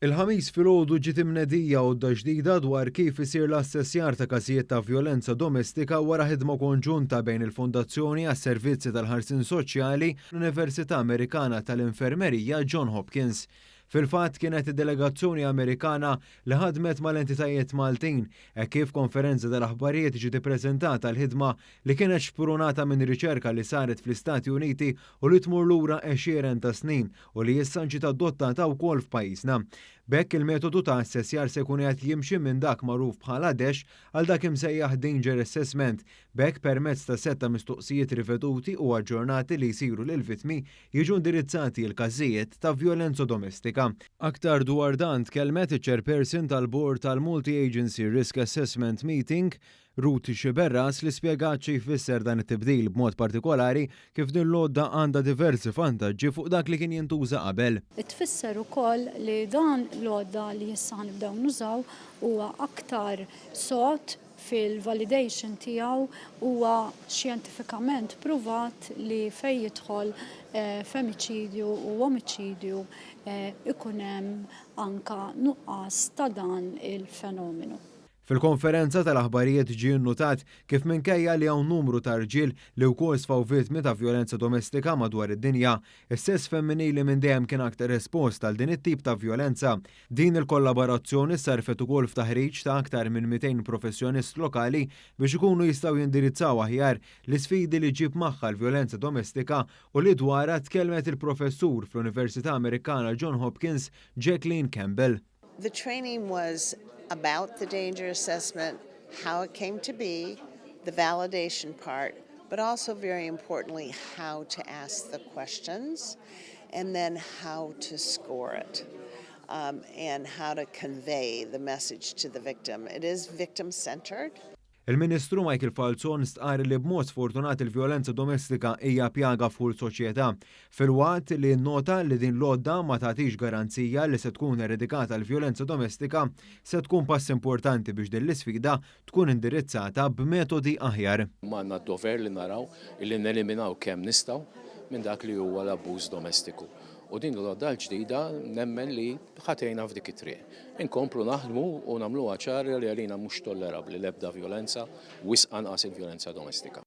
Il-Ħamis filgħodu ġiet imnedija għodda ġdida dwar kif isir l-assessjar ta' każijiet ta' vjolenza domestika wara ħidma konġunta bejn il-Fondazzjoni għas-Servizzi tal-Ħarsien Soċjali u l-Università Amerikana tal-Infermerija John Hopkins. Fil-fatt, kienet id-delegazzjoni Amerikana li ħadmet mal-entitajiet Maltin hekk kif konferenza tal-aħbarijiet ġiet ippreżentata l-ħidma li kienet xprunata minn riċerka li saret fl-Istati Uniti u li tmur lura għexieren ta' snin u li issa ġiet adottata wkoll f'pajjiżna. B'hekk, il-metodu ta' assessjar se jkun qed jimxi minn dak magħruf bħala DASH għal dak imsejjaħ Danger Assessment. B'hekk, permezz ta' setta mistoqsijiet riveduti u aġġornati li jsiru lil vittmi, jiġu indirizzati l-każijiet ta' vjolenza domestika. Aktar dwar dan tkellmet iċ-chairperson tal-Board tal-Multi-Agency Risk Assessment Meeting, Ruth Sciberras, li spjegat xi jfisser dan it-tibdil, b'mod partikolari kif din l-għodda għandha diversi vantaġġi fuq dak li kien jintuża qabel. Tfisser ukoll li dan l-għodda li issa nibdew nużaw huwa aktar sod fil-validation tiegħu, huwa xjentifikament pruvat li fej jidħol femiċidju u omiċidju ikun hemm anka nuqqas ta' dan il-fenomenu. Fil-konferenza tal-aħbarijiet ġie nnotat kif, minkejja li hawn numru ta' rġiel li wkoll sfaw vittmi ta' vjolenza domestika madwar id-dinja, is-sess femminili minn dejjem kien aktar espost għal din it-tip ta' vjolenza. Din il-kollaborazzjoni sarfet ukoll f'taħriġ ta' aktar minn 200 professjonist lokali biex ikunu jistgħu jindirizzaw aħjar l-isfidi li ġib magħha l-vjolenza domestika u li dwarha tkellmet il-professur fl-Università Amerikana John Hopkins, Jacqueline Campbell. The training was about the danger assessment, how it came to be, the validation part, but also, very importantly, how to ask the questions and then how to score it and how to convey the message to the victim. It is victim centered. Il-Ministru Michael Falzon stqar li b'mod sfortunat il-vjolenza domestika hija pjaga fuq soċjetà. Filwaqt li nota li din l-għodda ma tagħtix garanzija li se tkun eradikata l-vjolenza domestika, se tkun pass importanti biex din l-isfida tkun indirizzata b'metodi aħjar. Għandna d-dover li naraw illi neliminaw kemm nistgħu minn dak li huwa l-abbuż domestiku. U din l-għodda l-ġdida nemmen li ħa tgħinna f'dik it-triq. Inkomplu naħdmu u nagħmluha ċara li għalina mhux tollerabbli l-ebda vjolenza, wisq anqas il-vjolenza domestika.